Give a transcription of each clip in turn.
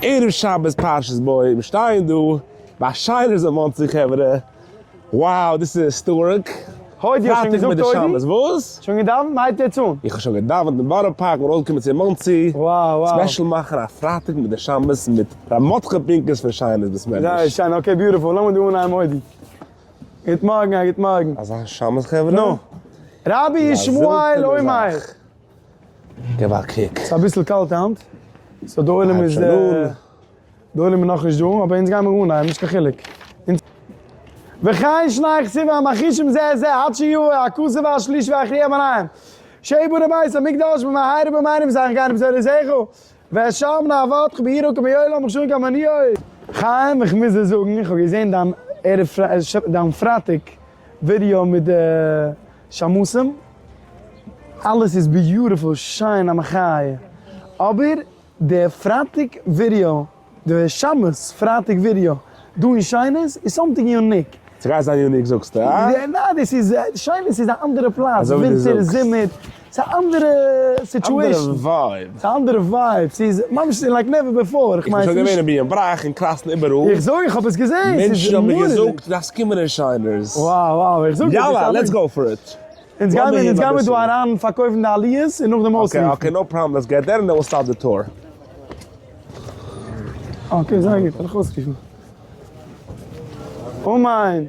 ערב שבת פרשת בא, מיר שטייען דא ביי שיינערס אין מאנסי חברה, wow דאס איז historic, הודי האסט שוין פרייטאג מיט געזאגט די הודי? שבת, וואס? שוין געדאווענט? מ'הייבט יעצט אן. איך האב שוין געדאווענט אין בארא פארק, מיר אויסגעקומען צו מאנסי, wow wow. special מאכן א פרייטאג מיט די שבת מיט ר' מרדכי פינקוס פון שיינערס בית מדרש. זייער שיין, okay beautiful, לאמיר דא אנהייבן הודי. גוט מארגן א גוט מארגן. אזא שבת חברה? נו. רבי ישמעאל אומר. געב א קוק. ס'איז אביסל קאלט היינט, so די עולם איז די עולם איז נאכנישט דא, אבער אונז גיימיר אנהייבן, נישט קיין חילוק. וכן שני חסידים המכחישים זה את זה עד שיהיו הכתוב השלישי והכריע ביניהם שיבנה בית המקדש במהרה בימינו וזכר גיינו בתורתך ושם נעבדך ביראה כביעולם וכשם כמניעו. חיים איך מוז דיר זאגן איך האב געזען דיין ערב דיין פרייטאג ווידיאו מיט די שמשים, אלעס איז beautiful שיין א מחיה, אבער די פרייטאג ווידיאו, די שבת פרייטאג ווידיאו דא אין שיינערס איז something unique. ס'גייט זיין unique זאגסטו, הא? ניין דאס איז, שיינערס איז א אנדערע פלאץ, ווינטער זומער, ס'איז א אנדערע situation. אנדערע vibe. ס'איז א אנדערע vibe, ס'איז ממש like never before, איך בין שוין געווען אין ביהמ ד אין קראסן איבעראל. איך זאג איך האב עס געזען, ס'איז מענטשן האבן מיר געזאגט דו דארפסט קומען אין שיינערס. wow wow איך זאג דיר. יאללה let's go for it. אונז גיימיר אונז גיימיר דא אריין פארקויפן די עליות און נאכדעם אויסרופן. okay okay no problem let's get there and then we'll start the tour. okay זייער גוט, וועל איך אויסרופן. אמן.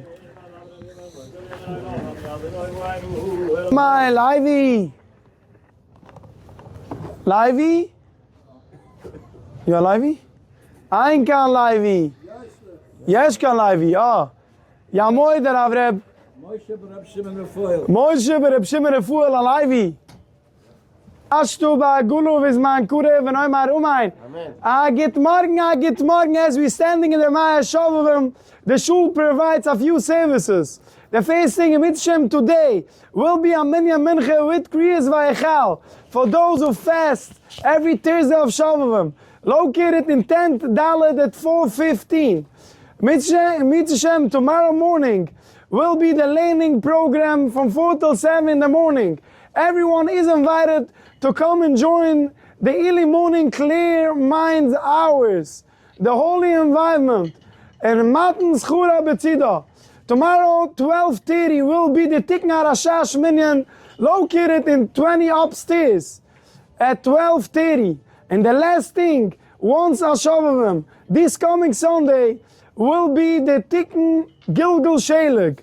אמן לייבי! לייבי? יא לייבי? אין כאן לייבי! יש כאן לייבי, יא! יעמוד הרב ר'. משה ברב שמעון רפאל. משה ברב שמעון רפאל הלוי. השתא בעגלא ובזמן קריב ונאמר אמן. א גוט מארגן א גוט מארגן as we standing אין די מאה שובבים די שול provides a few services the first thing אם ירצה השם today will be a מנין מנחה with קריאת ויחל for those who fast every Thursday of שובבים located in tent ד' at four fifteen אם ירצה השם tomorrow morning will be the learning program from four till seven in the morning everyone is invited to come and join the early morning clear minds hours, the holy environment, and מתן סחורה בצידה. Tomorrow twelve thirty will be די תיקון הרשש מנין located in twenty upstairs at twelve thirty, and the last thing once א שובבים this coming Sunday will be די תיקון גלגול שלג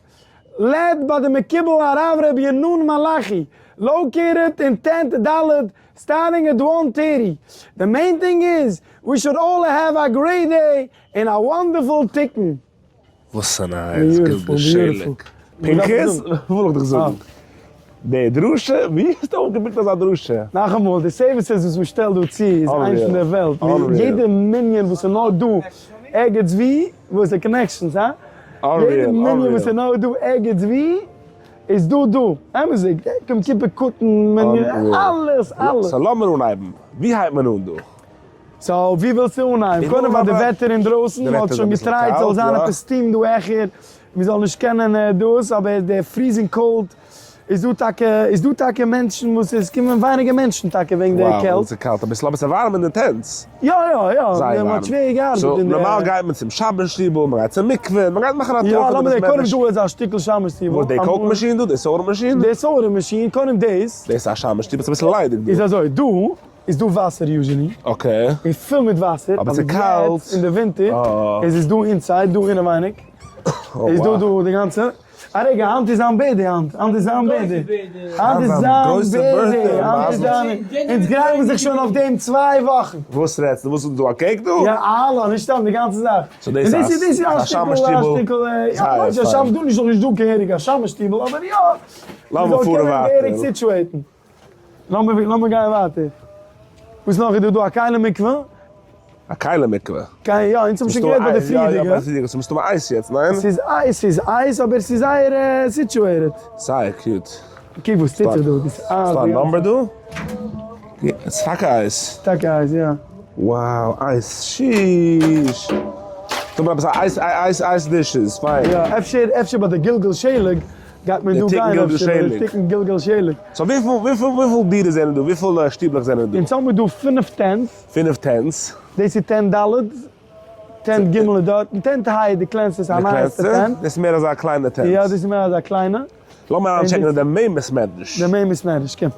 led by די מקובל הרב ר' ינון מלאכי located in tent ד' starting at one thirty. The main thing is we should all have a great day and a wonderful תיקון. וואס א נייעס גלגול שלג. פינקוס, וואס וויל איך דיך זאגן? די דרשה? ווי האסטו אויפגעפיקט אזא דרשה? נאכאמאל, די services וואס מען שטעלט דא צו איז איינס פון די וועלט. יעדע מנין וואס איז נאר דא ערגעץ ווי, וואס די connections, הא? יעדע מנין וואס איז נאר דא ערגעץ ווי, איז דא דא. אמת'דיג, יום כיפור קטן, מנין, אלעס, אלעס. so לאמיר אנהייבן. ווי הייבט מען אן דא? so ווי ווילסטו אנהייבן? קודם ווייל די וועטער אינדרויסן, מען האט שוין געטרייט ס'זאל זיין עפעס steam דא העכער, מען זאל נישט קענען דאס, אבער די freezing cold איז דא טאקע, איז דא טאקע מענטשן וואס עס קומען ווייניגער מענטשן טאקע וועגן די קעלט. wow, ס'איז קאלט אביסל אבער ס'איז ווארעם אין די tents. יא יא יא, מען האט שווער געארבעט אין די. so נארמאל גייט מען צום שבת שטיבל, מען גייט צום מקווה, מען גייט מאכן א tour פון די בית מדרש. יא, לאמיר זען, קודם דא איז א שטיקל שמש שטיבל. וואס די coke machine דא? די soda machine? די soda machine, קודם דאס. דאס איז א שמש שטיבל, ס'איז אביסל ליידיג דא. איז אזוי, דא איז דא וואסער usually. okay. איז פול מיט וואסער. אבער ס'איז קאלט. יעצט אין די ווינטער איז עס דא inside, דא אינעווייניג. איז דא דא די גאנצע. א רגע, היינט איז זיין birthday היינט. היינט איז זיין birthday. היינט איז זיין birthday. היינט איז זיין. אונז גרייט מיר זיך שוין אויף דעם צוויי וואכן. וואס רעדסטו? וואס איז דא א cake דא? יא אלא, נישט סתם די גאנצע זאך. so דאס איז א שמש שטיבל. א שטיקל, יא, נישט א שמש, דא נישט דא נישט דא געהעריג א שמש שטיבל, אבער יא. לאמיר פארן ווייטער. געהעריג situate ן. לאמיר לאמיר גיין ווייטער. וואס נאך איז דא דא? א כלים מקווה? א כלים מקווה? קיין יא, אונז האבן שוין גערעדט ביי די פריערדיגע. יא יא ביי די פריערדיגע, ס'איז מסתמא אייז יעצט, ניין? ס'איז אייז, ס'איז אייז אבער ס'איז זייער situated. זייער cute. קוק וואס טוט זיך דא, דאס איז אייז. ס'דא א number דא? ס'איז טאקע אייז. טאקע אייז, יא. Wow, אייז, sheesh. טו מיר עפעס א אייז אייז אייז dishes, פיין. יא, אפשר אפשר ביי די גלגול שלג. גייט מען דא גיין אפשר ביי די תיקון גלגל שלג. so וויפיל וויפיל וויפיל דירות זענען דא? וויפיל שטיבלעך זענען דא? אונז האמיר דא פינף tents. פינף tents. דאס איז tent ד', tent ג' איז דארט, און tent ה' איז די קלענסטע, ס'איז א נייעסטע tent. דאס איז מער אזא קליינע tent. יא דאס איז מער אזא קליינע. לאמיר אריינטשעקן אין די main בית מדרש. די main בית מדרש, קום.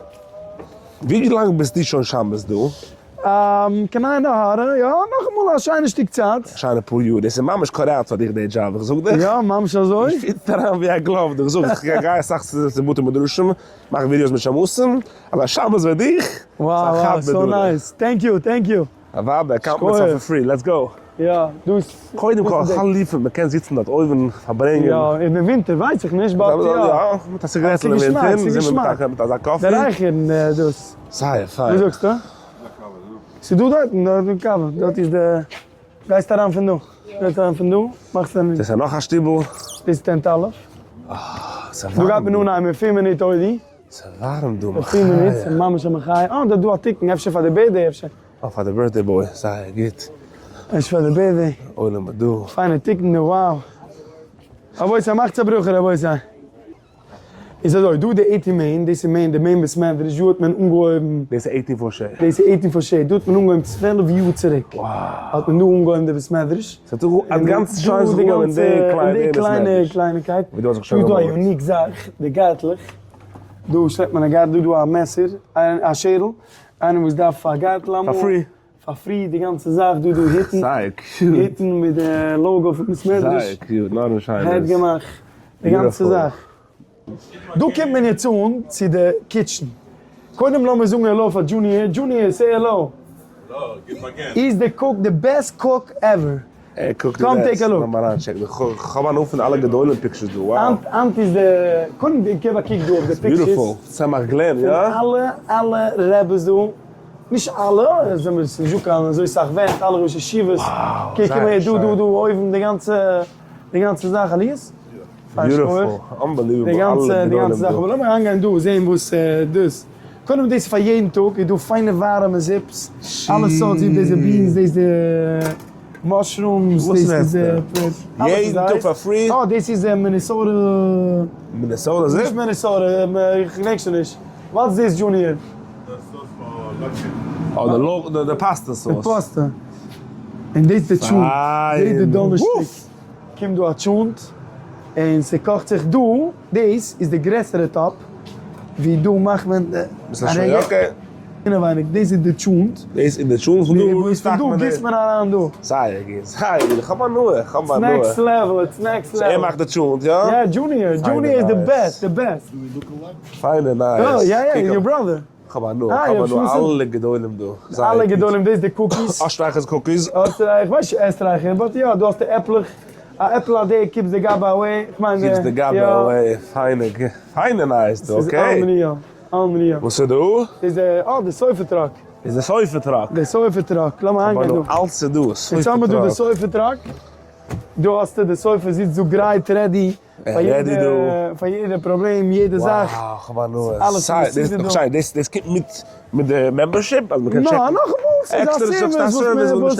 ווי לאנג ביסטו שוין שבת דא? קיין עין הרע, יא, נאכאמאל א שיינע שטיק צייט. א שיינע פאר יאר, דאס איז ממש קוראט פאר דיך די דזשאב, איך זאג דיך. יא, ממש אזוי. דו פיטסט אריין ווי א glove, איך זאג דיך, איך גיי אסאך צו בתי מדרשים, מאך ווידיאוס מיט שמשים, אבער שבת ביי דיך, ס'איז א חד וואו, בדרא. so nice, thank you, thank you. אוודאי, compliments are for free, let's go. יא, דאס. קודם כל, חליפה, מען קען זיצן דארט אויבן, פארברענגען. יא, אין די ווינטער ווייס איך נישט, but יא. יא, מיט א ציגרעטל אין ווינטער, זומער מיט אזא coffee. די רייכערן דאס. זייער פיין. וואס זאגסטו? ס'איז דא דארטן, דארט אין קאווע, דארט איז די, גייסט אריין פון דא, גייסט אריין פון דא, מאכסט א. דאס איז נאך א שטיבל. דאס איז tent א'. ס'איז דא ווארעם גייט מען דא. אנהייבן אין פיר מינוט אודי. ס'איז ווארעם דא, אין פיר מינוט, ס'איז ממש א מחיה. אה, דארט דא א תיקון, אפשר פאר די birthday אפשר. אה, פאר די birthday boy, זייער גוט. אפשר פאר די birthday. עולם איז דא. פיינע תיקון דא, wow. רבותי, מאכטס א ברכה רבותי. איז אזוי, דא די eighteen main, דאס איז main, די main בית מדרש, דא האט מען אנגעהויבן. דאס איז eighteen Foshay. דאס איז eighteen Foshay, דא האט מען אנגעהויבן 12 יאר צוריק. wow. האט מען דא אנגעהויבן די בית מדרש. ס'האט זיך א גאנץ שיין זיך אנגעהויבן אין די קליינע בית מדרש. קלייניקייט. ווי דו האסט זיך שוין דא איז דא א געבויט. unique זאך, די גארטלעך. דא שלעפט מען א גארטל, דא איז דא א מעסער, א שערל, איינער וואס דארף א גארטל אמאל. פאר free. פאר free די גאנצע זאך, דא דא היטן, זייער cute. היטן מיט די logo פון בית מדרש. זייער cute, נאר שיין. העט געמאכט די גאנצע זאך. דא קומט מען יעצט אן צו די kitchen. קודם לאמיר זאגן העלא פאר Junior, Junior say hello. העלא, גוט מארגן. he איז די cook, די best cook ever. ער קוקט די come best, take a look. לאמיר אריינטשעקן, כ'האב הנאה פון אלע גדולים pictures דא, wow. היינט איז די, קודם געב א קוק דא אויף די pictures. beautiful, צמח גלעם, יא? פון אלע אלע רעבעס דא. נישט אלע, עס זענען נישט דא קיין אזוי סאך ווענט, אלע ראשי ישיבות, קוק קום אהער דא דא דא אויבן די גאנצע די גאנצע זאך עליות, beautiful, unbelievable, די גאנצע די גאנצע זאך, אבער לאמיר אריינגיין דא זעהן וואס דאס, קודם דאס איז פאר יעדן טאג, איז דא פיינע ווארעמע זופס, אלע סארט זופ, דאס איז beans, דאס איז די mushrooms, דאס איז די, יעדן טאג פאר free? אה דאס איז Minnesota, Minnesota זופ? נישט Minnesota, איך געדענק שוין נישט, what's this Junior? אה, די pasta sauce. די פאסטע. און דאס איז די טשולנט. יעדע דאנערשטאג קומט דא א טשולנט. און ס'קאכט זיך דא. דאס איז די גרעסערע טאפ. ווי דא מאכט מען די. אינעווייניג. דאס איז די טשולנט. דאס איז די טשולנט פון דא. פון דא גיסט מען אריין דא. זייער גוט. זייער גוט. איך האב הנאה. איך האב הנאה. It's next level. It's next level. ער מאכט די טשולנט, יא? יא, Junior. Junior איז די best. די best. פיינע נייעס. יא יא, your brother. כ'האב הנאה, כ'האב הנאה, אלע גדולים דא. אלע גדולים, דאס די cookies. אסטרייכער's cookies. אסטרייך, כ'ווייס נישט עסטרייכער, but יא, דא האסטו עפלעך, א עפל a day keeps די גבאי away, כ'מיין keeps די גבאי away, פיינע, פיינע נייעס דא, okay. ס'איז unreal, unreal. וואס איז דא? דאס די, אה, די sofa truck. איז די sofa truck. די sofa truck, לאמיר אריינגיין דא. אלץ איז דא, sofa truck. יעצט האמיר דא די sofa truck. דא האסטו די sofa זיצט דא גרייט ready. פאר יעדע פראבלעם, יעדע זאך. wow, כ'האב הנאה. סיי, דאס דאס קומט מיט מיט די membership? אז מ'קען טשעקן? נא, נאכאמאל, ס'איז א service וואס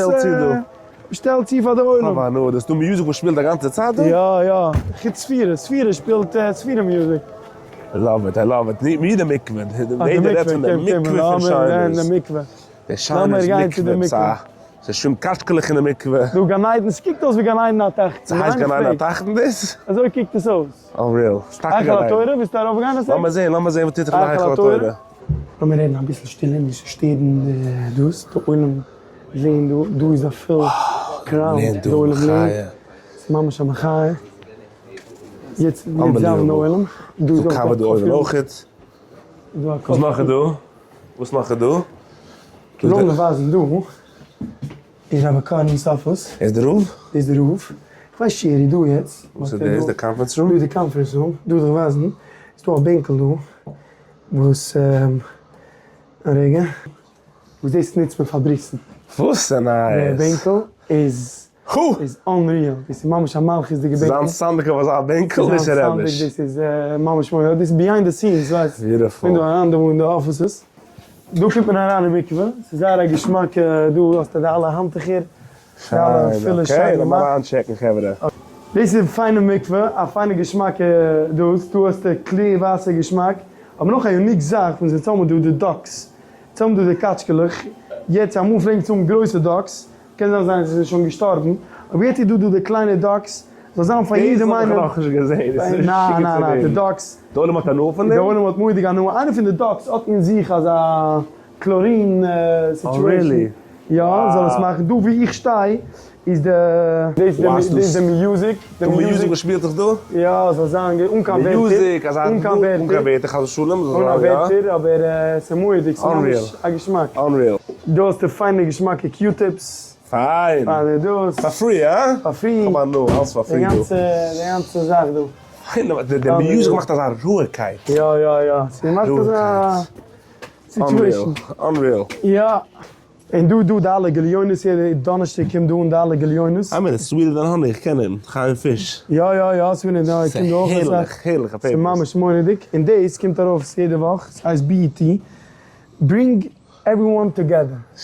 מ'שטעלט צו פאר די עולם. כ'האב הנאה, דאס איז דא music וואס שפילט א גאנצע צייט דא? יא, יא, חוץ ספירה, ספירה שפילט ספירה music. I love it, I love it. מיר די מקווה, יעדער רעדט פון די מקווה פון שיינערס. די שיינערס מקווה, ס'שווימט קאטשקעלעך אין די מקווה. דא גן עדן, ס'קוקט אויס ווי גן עדן התחתון. ס'הייסט גן עדן התחתון דאס? אזוי קוקט עס אויס. Unreal. ס'טאקע גן עדן. היכל התורה, ווילסטו ארויפגיין אסאך? לאמיר זעהן, לאמיר זעהן וואס טוט זיך אין די היכל התורה. לאמיר רעדן אביסל שטילער, נישט צו שטערן דאס, די עולם זעהן דא, דא איז א full crowd, די עולם לערנט, ס'איז ממש א מחיה. יעצט זעהן די עולם. דא איז אויך א קאפי. וואס נאך איז דא? וואס נאך איז דא? לאמיר ווייזן דא איז רבי קארן'ס אפיס. איז די רב? דאס איז די רב. איך ווייס נישט צו ער איז דא יעצט. וואס איז דאס? די conference room? דא איז די conference room. דא וויל איך ווייזן. איז דא א בענקל דא וואס א רגע. וואס דאס נוצט מען פאר ברית'ן. וואס א נייעס. די בענקל איז איז unreal. דאס איז ממש א מלכות'דיגע בענקל. זיין סנדק אויף אזא בענקל איז רעביש. דאס איז ממש מורא'דיג. דאס איז behind the scenes ווייסט. Beautiful. פון דא אריין דא אין די offices. דא קומט מען אריין אין מקווה. ס'איז זייער א געשמאקע דא האסטו די אלע האנטוכער. שיין. Okay, לאמיר אריינטשעקן חברה. דאס איז פיינע מקווה, א פיינע געשמאקע דאס, דא האסטו clear וואסער געשמאק, אבער נאך א unique זאך וואס אונז האבן דא די ducks, אונז האבן דא די קאטשקעלעך, יעצט אמאל פלעגן צו האבן גרויסע ducks, קען זיין זיי זענען שוין געשטארבן, אבער יעצט איז דא דא די קליינע ducks, זאל זיין פאר יעדעם איינעם. דאס האב איך נאכנישט געזעהן, דאס איז ניין ניין ניין, די ducks. די עולם האט הנאה פון דעם? די עולם האט מורא'דיג הנאה, איינע פון די ducks האט אין זיך אזא chlorine situation, יא, זאל עס מאכן, דא ווי איך שטיי איז די. דאס איז די music, די music וואס שפילט זיך דא? יא, זאל זיין אן קיין ווערטער, אן קיין ווערטער, אן קיין ווערטער חס ושלום, אן א ווערטער, אבער ס'איז מורא'דיג, ס'איז ממש א געשמאק. Unreal. דא האסטו פיינע געשמאקע Q-tips. פיין. פיינע דאס. פאר free, הא? פאר free. כ'האב הנאה, אלס פאר free דא. די גאנצע, די גאנצע זאך דא. פיין, די music מאכט אזא רואיגקייט. יא יא יא, ס'מאכט אזא situation. Unreal. יא. און דא דא די אלע גליונות יעדע דאנערשטאג קומט דא אן די אלע גליונות. איי מין איטס sweeter than honey, איך קען אים, חיים פיש. יא יא יא, sweeter than honey קומט דא אויך אסאך. הערליך הערליכע papers. ס'איז ממש מורא'דיג, און דאס קומט ארויף יעדע וואך, ס'הייסט BET, bring everyone together,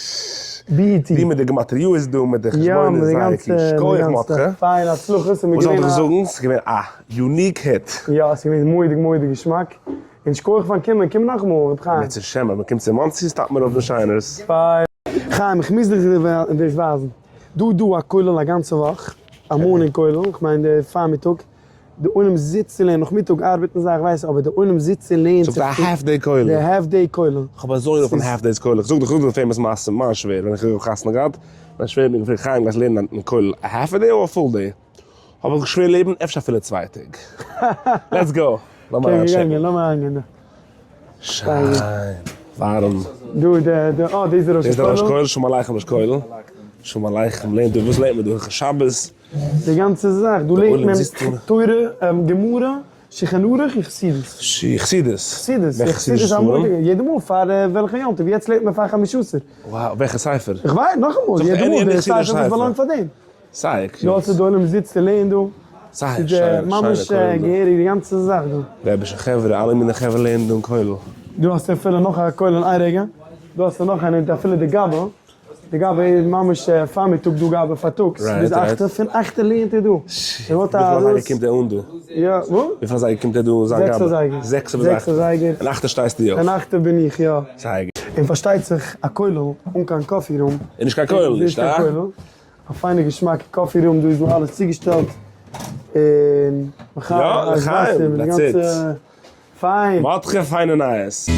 BET. די מיט די גמטריאות דא, מיט די חשבונות, זייער cute, שכוח מרדכי. פיין, הצלחה, ס'איז מיר וואס זאל געווען איך א. זאגן, ס'איז געווען א unique hit. יא, ס'איז געווען מורא'דיג מורא'דיג געשמאק. און שכוח פארן קומען, קום נאכאמאל ר' חיים. בעזהשם אז מ'קומט צו מאנסי stop מיר אויף די שיינערס. פיין. חיים איך מוז דיך דאס ווייזן. דא דא א כולל א גאנצע וואך, א morning כולל, איך מיין די פארמיטאג, די עולם זיצט און לערנט, נאכמיטאג ארבעטן זיי איך ווייס, אבער די עולם זיצט און לערנט. זאגט א half day כולל. די half day כולל. כ'האב אזוי ליב פון half days כולל, כ'זאג דיך די famous מעשה מיט מיין שווער ווען איך האב חתונה געהאט, מיין שווער האט מיר געפרעגט חיים גייסט לערנען אין כולל א half a day אר א full day? האב איך שווער לעבן אפשר אפילו צוויי טעג. Let's go! לאמיר אריינטשעקן. לאמיר אריינגיין דא. שיין. ווארעם. דא איז די, די, אה, דאס איז די ראש כולל. דאס איז די ראש כולל, שלום עליכם ראש כולל. שלום עליכם, לערנט דא, וואס לערנט מען דא? הלכות שבת? די גאנצע זאך, דא לערנט מען תורה, גמרא, שולחן ערוך און חסידות. חסידות? חסידות, וועלכע חסידישע ספרים? יעדע מאל פאר וועלכע יום טוב, יעצט לערנט מען פאר חמשה עשר. וואו, וועלכע ספר? איך ווייס, נאכאמאל, יעדע מאל די ספר וואס באלאנגט פאר דעם. סיי cute. דא האסטו די עולם זיצט און לערנט דא. סיי שיינע ס'איז ממש געהעריג די גאנצע זאך דא. רבישע חברה, אלע מיני חברה לערנען דא אין כולל. דא האסטו אפילו נאך א כולל, איין רגע, דא האסטו נאך איינער, אפילו די גבאי, די גבאי איז ממש פארמיטאג דא גבאי פארטאגס, ביז אכטע, פון אכטע לערנט ער דא. וויפיל אזייגער קומט ער אן דא? יא, וואס? וויפיל אזייגער קומט ער דא אן זיין גבאי? זעקס אזייגער. זעקס ביז אכטע. און אכטע שטייסטו אויף? און אכטע בין איך, יא. זייער גוט. און פארשטייט זיך א כולל אן קיין coffee room. איז נישט קיין כולל נישט, הא? א פיינע געשמאקע coffee room, דא איז דא אלעס צוגעשטעלט, און יא, לחיים, that's it. פיין. מרדכי פיינע נייעס.